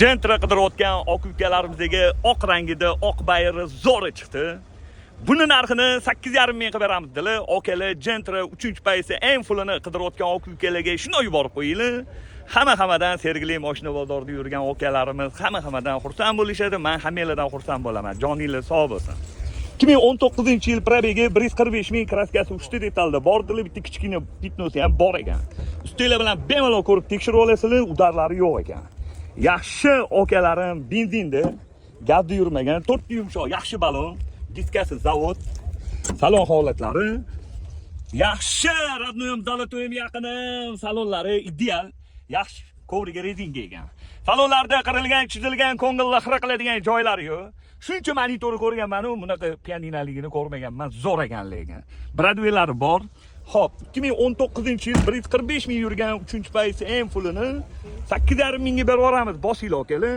Gentra qidirayotgan aka ukalarimizga oq rangida oq bayri zo'ri chiqdi. Buni narxini 8,5 ming qilib beramiz dedilar. Akalar, Gentra 3 paysi eng fulini qidirayotgan aka ukalarga shunday yuborib qo'yinglar. Hamma hammadan Sergeli moshina bozorida yurgan akalarimiz hamma hammadan xursand bo'lishadi. Men hammanglardan xursand bo'laman. Joninglar sog' bo'lsin. 2019-yil, пробег i 145 ming, краска si 3 ta detalda bor dedilar, bitta kichkina пятно si ham bor ekan. Ustinglar bilan bemalol ko'rib tekshirib olasizlar, удар lari yo'q ekan. Yaxshi akalarim, benzinda, gazda yurmagan, to'rtta yumshoq, yaxshi balon, diskasi zavod, salon holatlari yaxshi, родной im, золотой im, yaqinim, salonlari ideal, yaxshi, коврик i rezinga ekan. Salonlarda qirilgan, chizilgan, ko'ngilni xira qiladigan joylari yo'q. Shuncha monitorni ko'rganman, u bunaqa pianinoligini ko'rmaganman, zo'r ekan lekin. Bradway'lari bor. Xo'p, 2019-yil, 145 ming yurgan, 3-paysi eng fulini 8,5 mingga berib yuboramiz. Bosinglar, akalar.